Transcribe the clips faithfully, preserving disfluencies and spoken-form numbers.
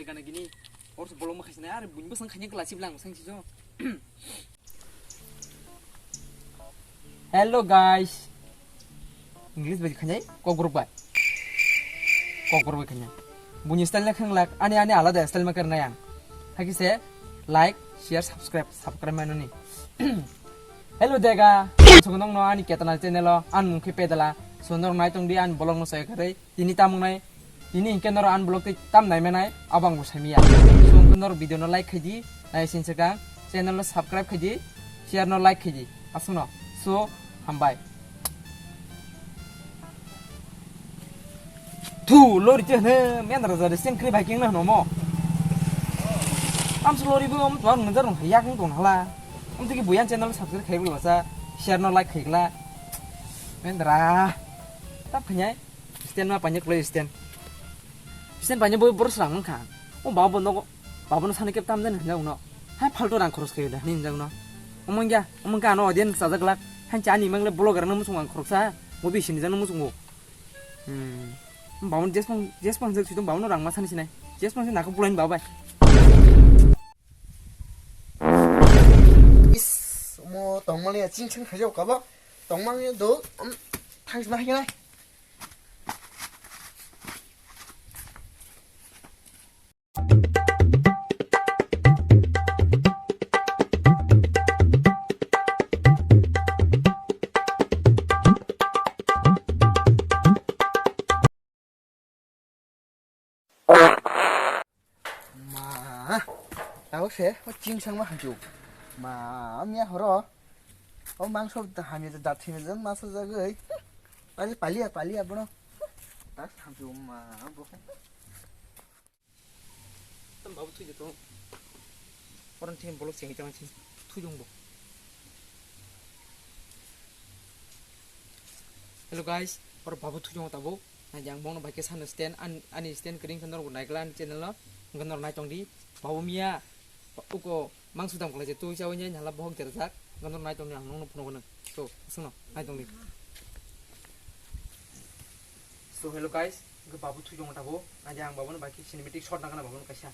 Kana gini, or se bolong ma khaisina, are buin bosong khanya kla siblang sang sijo. Hello guys. English bai khanya, Kokborok bai. Kokborok bai khanya. Buini style na khanglak, ani ani alada style ma karna yang. Haki se like, share, subscribe, subscribe manuni. Hello dega. Song nong no ani ketana channel o, an mungkhe pedala. So nor nai tong di an bolong no sai kharei. Tini tam wngnai, tini hinkhe norok ani vlog tei tam naimanai, abo ang bo saimanya. So, wngkhe norok video no like khaidi, nai sini swkang, channel no subscribe khaidi, share no like khaidi, aswkno. So, hambai. Thu, lori te hwno, mendra jari seng kri biking na hwno mo. Am se lori bo, am tuan ngejar nung yak nung tong hala. Am tiki buyan channel subscribe khai bwlasa, share no like khaigla. Mendra. Tap khanyai. Stand ma panya kloi stand. Stand panya boi boros rang mangkha. O babo nogo, babo no sani kep tam jani hinjak uno. Hai faltu rang khoros khayo da hinjak uno. Omong ya, omong ka ano audience chajak lak. Han chani mangle blogger no musung ang khoroksa. Mobi sini jang musungo. Hmm. Babo jes pang, jes pang jek situng babo no rang ma sani sinai. Jes pang se nako bulain babai. Is, mo tongmani ya ching ching khayo kabo. Tongmani do, um, thanks ma hinai. Ma, tao se, o ching sang ma hanchu. Ma, miya horo. O mangso hamya da thina jang masa jagoi. Pali, pali ya, pali ya, bono. Tak hanchu ma, bo. Tam babu thui de to. Orang thini bolok chengit tang thini thui dong bo. Hello guys, oro babu thui dong tabo. Na jang bong no bai ke sano stand an, ani stand kering kan norok naikla ani channel no. Ngan norok nai tong di. Babu miya uko mangso dam kala je tui chawi nyai nala bohok derajak. Ngan norok nai tong di ang nong no phunuk nang. So, sung no nai tong di. So hello guys, ke babu thui dong tabo. Aja ang babu no bai ke cinematic shot nang kana babu no kaisa.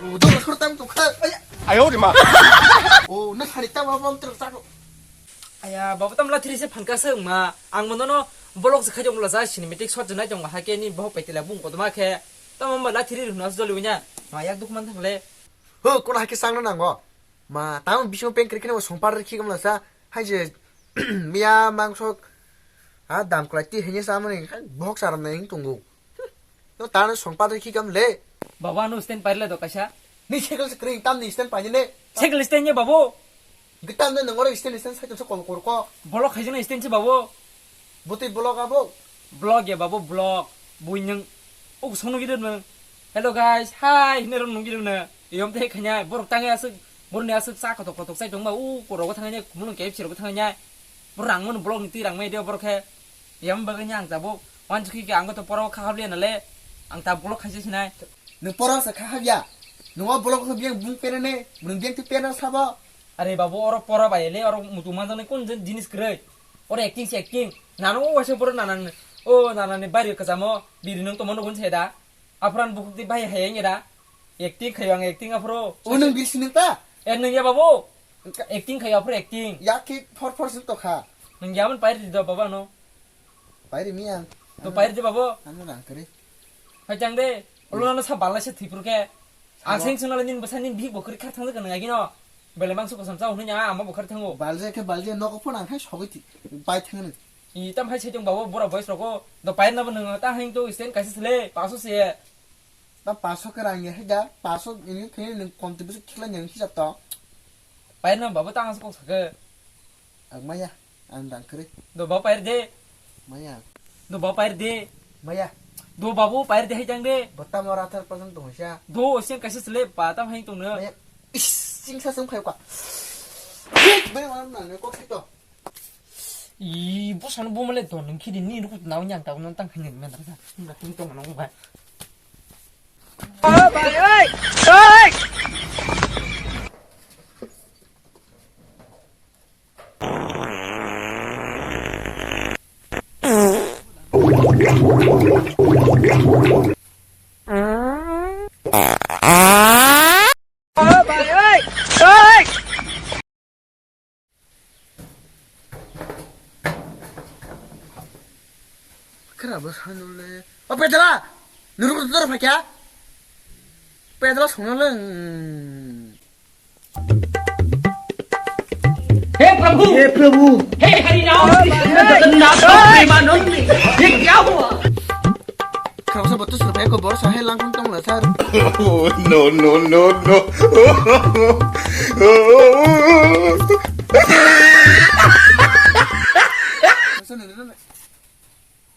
O, dong, sor tam tu kha. Aya. Ayo, di ma. O, na sari tam apa, ter, tak. Aya, babu tam la thiri se phanka se ma. Ang mono no vlog se khajo mula sa cinematic shot je nai tong ha ke ni bohok paitila bung kodma khe. Tam ma la thiri runa joli unya. Ma yak duk man thang le. Ho, kono hake sangna nango. Ma, tamo bising peng kiri kene songpar rikhi kamla sa. Hai je, miya mangso. Ha, dam kwlai ti hene sa mani, bohok saram na hing tungu. No tano songpar rikhi kam le. Baba no stand paile do kaisa. Ni cycle se kring tam ni stand paile ne. Cycle stand ye babu. Gitam ne nangore stand stand cycle se kol kor ko. Bolok khaijana stand se babu. Butui blog abo? Blog ya babu blog. Buinyang. O song nungwi rwnw. Hello guys, hi, hwnwi rw nungwi rwnw. Yom tei khanya, borok tangwi aswk, borokni aswk cha kotok kotok chai tongma, u korogo thangwi nai, kumulung K F C rogo thangwi nai. Borok rangmano blog ni twi rangmai de borok khe. Yam bagwi ni ang tabuk, wansukhi khe ang to poro kha habliya nale. Ang ta blog khaisa sinai. Nwng poro sa kha habya. Nwng o blog khe biyang bung pera ne, nwng biyang twi pera sabo. Are babu, oro pora bai le, oro mutu manjaknai kun jin-, jinis kwrwi. Oro acting se acting. Nano o waisa pura nanani. O nanani bari kwchamo, biri nung tomo nugun se da. Aphran bukhuk di bai hai nge da. Acting khayo ang acting aphro. O nung biri sinung ta? Er nung ya babu. Acting khayo aphro acting. Ya ki phor phor sung to kha. Nung ya man pairi di do baba no. Pairi mi ang. To pairi di babu. Ano rang kare. Hai chang de. Ulo no sa bala se thipur ke. Ang seng sung nala nin bwsa nin bihik bo kwrwi khar thang jakha nang agino. Belai mangso kosom cha hwnwi nya ama bo khar thango. Balje khe balje nogo phone ang hai sogwi thi-, bai thangno. I tam hai saitung babu bura boys roko. Do pair nabo nang ta hang to stand kaisa sele paso se. Ta paso khe rang ya haida, paso ini thini nang konti bisi khikla nang hisab to. Pair nabo babu ta ang kok sakhe. Ang maya, ang dang kri. Do ba pair de. Maya. Do ba pair de. Maya. Do babu pair de hai jang de. Bata mora thar pasang tong sa. Do osen kaisa sele pa tam hai tong na. Maya. Is, sing sa sung khai ka. Bini mana na ne kok sai to. I, bo san bo male to nung khidi ni ruku na nyang ta nang tang khani men ta. Nda tin tong nang ba. Oh, bai, oi. Oi. Sanule. O Pedra! Nuruk tutur phakya? Pedra sonole. हे प्रभु, हे प्रभु। हे हरि राम कृष्ण जगन्नाथ प्रेमानंद, ये क्या हुआ? Khausa botus rupai ko borsa hai langkung tong la sar. Oh, no, no, no, no.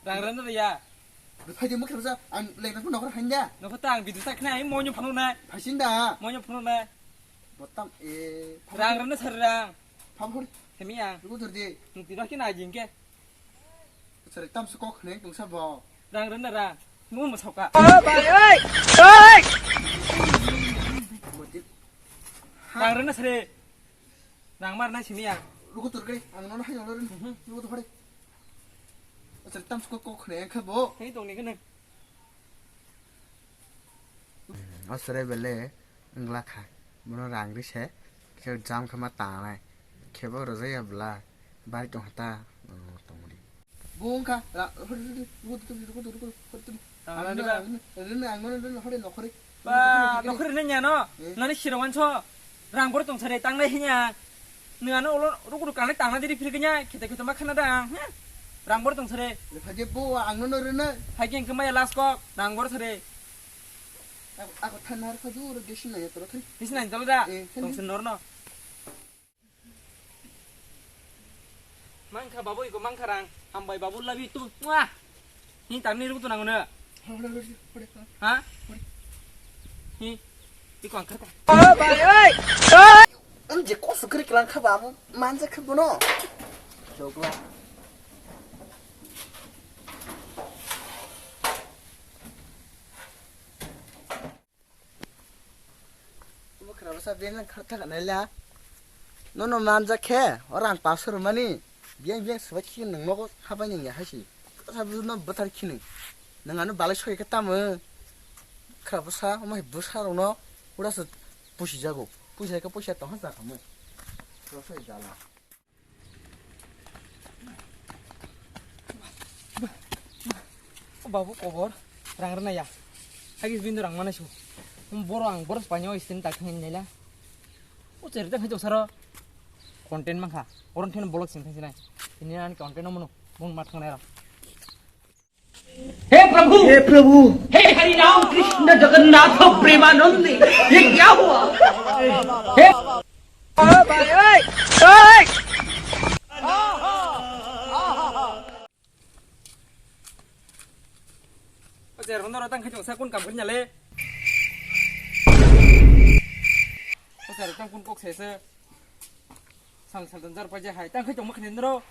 Rang randa ya. Phai de mukhe basa, ang lengna phone nokor hanya. Nokho ta ang bidu sakna, ang monyo phano na. Phaisin da. Monyo phano na. Botam e. Rang randa sar rang. Pham hori. Hemi ang. Rugo dur di. Nung tino kina jingke. Sari tam su kok ne tungsa bo. Rang randa rang. Mu mo soka. Oh bai oi. Oi. Rang randa sare. Rang mar na simi ang. Rugo dur ke. Ang nono hai nono rin. Rugo dur hore. Sari tam su kok kok ne kha bo. Hei tong ni kene. Asre bele. Wngla kha. Bono rang ri se, khe jam khe ma tangnai. Khe bo rwjak ya bwla. Bari tong kha ta. Oh, tong di. Bo wng kha. Ra-, hori, hori, hori, hori, hori, hori, hori, hori. Tang Ang rani no, ba? Ang no, rani, ang no, rani, hori, nokhori. Ba, nokhori rani nya no? Eh? Nani sirok wanso. Rang bor tong sare, tangnai hinya. Nung ano ulo rukuru kanai tangna diri phirganya, khete khete ma khana da, ha? Rang bor tong sare. Lefa je bo, ang no, no, rana. Hai keng kemaya last kok, rang bor sare. Ako, ako thanar kha juro desin na yatro thai. Desin na yatro da? Eh, thani. Tong sen nor no. Mangkha babu iko mangkha rang. Hambai babu love you too. Mwah. Ni tamni rugu tu nangono. Hore, hore, hore, hore. Ha? Hore. Ni. Iko angkha ta. Oh, bai, oi. Oi. Ang je koso kri klang kha ba mo manja kha bono. Jogla. Omo khra bwsa beng lang kha thaka nai la. Nono manjak khe, o rang paso rwmani. Beng beng swbai khe nwng nogo habai nang ya hai si. Kasa bwswk no bwthar khe nwng. Nwng ano balai soi khe tamo. Khra bwsa, omo hai bwsa rok no ura se pusi jago. Pusi hai khe pusi tong ha ja kha mo. Khra bwsa jala. O babu kobor, rang rwna ya. Hagis bindo rang manai su. Boro ang boro panyo istin tak thangin nela. O cherita khai jok saro. Content mangkha. Oron thena blog sing thangsinai. Ini ani content no mono. Bung mat thangnai ra. हे प्रभु, हे प्रभु। हे हरि राम कृष्ण जगन्नाथ प्रेमानंद, ये क्या हुआ? हे Ocha, rono rotang khai jok sa kun kam kri nyale. Ocha, rotang kun kok sese. Sal sal dan jar paje hai. Tang khai tong ma khne nro.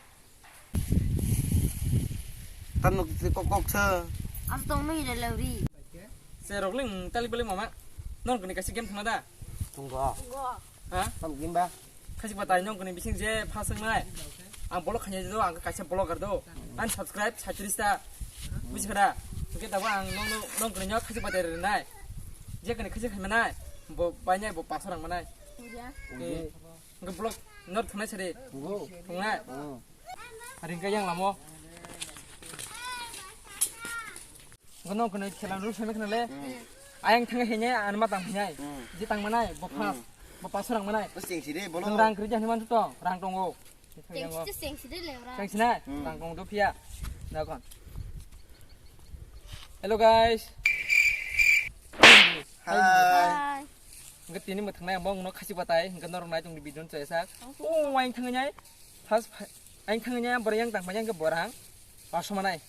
Tang nuk ti kok kok sa. As tong nui le le ri. Se rok ling tali bali mama. Non kene kasi game thangna da. Tunggu. Ha? Tam game ba. Kasi batai non kene bising je phasang nai. Ang bolok khanya do, ang kaisa blogger do. Ang subscribe satris ta. Buji kha da. Oke tabo ang non non kene nyok kasi batai re nai. Je kene kasi khai manai. Bo bai nai bo pasarang manai. Buja. Eh. Hwnkhe vlog nor thungnai sari. Ngo. Thungnai. Oh. Ringka yang lamo. Gono kono khela nul seme khna le. Hmm. Ayang thang hene anma tang hinai. Hmm. Je tang manai, bo phas. Hmm. Bo paso rang manai. Bo sing siri, bolo. Rang kri jani man to, rang tongo. Tengsi, tengsi de le ora. Tengsi na, hmm. Rang tong do phiya. Na kon. Hello guys. Hi. Hi. Hwnkhe tini mwthang nai ang bo wngno khasi batai, hwnkhe norok nai tongdi video no chaya sak. Oh, waing thangwi nai. First, aing thangwi nai, borok yang tang phai yang khe borang. Paso manai.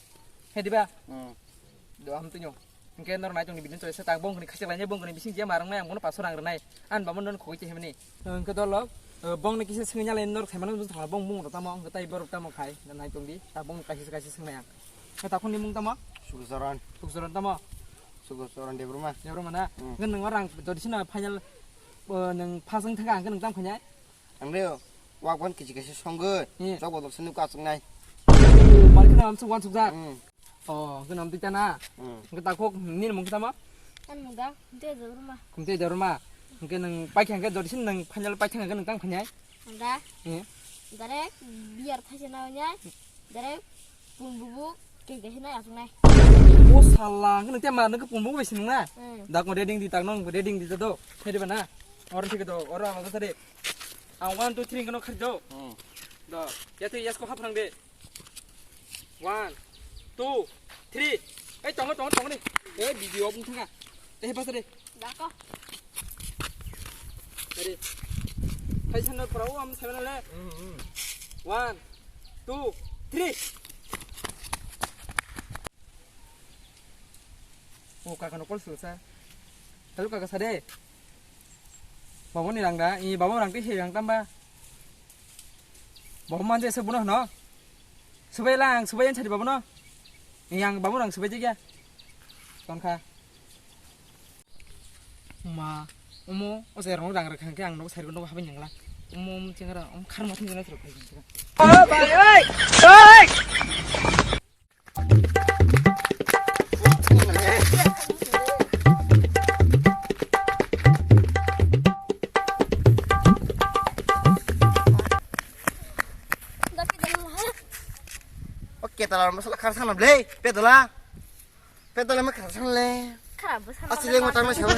He diba? Hmm. Do ham tunyo. Hwnkhe norok nai tongdi video no chaya sak, tak bongkoni khasi lai nai, bongkoni bising je marang nai, ang bono paso rang rwnai. An bamo non khogoi che hemni. Hwnkhe dolok, bongni kisa swngwi nalai norok saimano thangla bong bung rok tamo, hwnkhe tai borok tamo khai, nai tongdi. Tak bong kaisa kaisa swngnai ang. Khe takhon ni mung tamo? Sukucharan. Sukucharan tamo? Sukucharan Debbarma. Debbarma na? Hmm. Hwnkhe nwng o rang jodi sino final, uh, nwng first wng thangkha, hwnkhe nwng tamo khainai? Ang de wak wan kisi kisi songwi, hmm, chok bodol sini ko aswk nai. Oh, mari khna amsuk wan sukjak. Hmm. Oh, hwnkhe nwng twi tana? Hmm. Hwnkhe takhok nini mung tamo? Ani mung da, Kumte Debbarma. Kumte Debbarma. Hwnkhe nwng paikha hwnkhe jodi sino nwng final paikha hwnkhe nwng tamo khainai? Ang da? Hmm. Direct beer thaisa na wngnai. Direct pun bubuk. Khe khe hinai aswk nai. O sala, hwnwi te ma nokhe pungbo bai sinung na. Hmm. Da ko reading di tak nong, reading di do. Thedi ba na. Or thik do, or ang do thedi. Ang one, two, three kono khari do. Hmm. Do. Ya te yes ko hap rang de. One, two, three. Ei, tongo, tongo, tongo ni. Ei, video off thanga. Ei, pas de. Dako. Ready. Hai, sandal pura, oh, am seven le. Hmm, hmm. One, two, three. Oh, kaka no call sa. Hello, kaka, sa de. Babo ni rang da, i babo rang ti he rang tamba. Babo manje se bono no. Subai lang, subai yan chari babo no. Yang babo rang subai jigya. Tongkha. Ma, omo, o se rong rang rang khe ang no sai no habai nyangla. Omo, omo chengra, om khar ma thang jana thro khai. Oh, bai, oi, oi. Oke, talar masala khar sana ble, pedola. Pedola ma khar sana le. Kharap bo sana. Asli le ngotan ma sawa.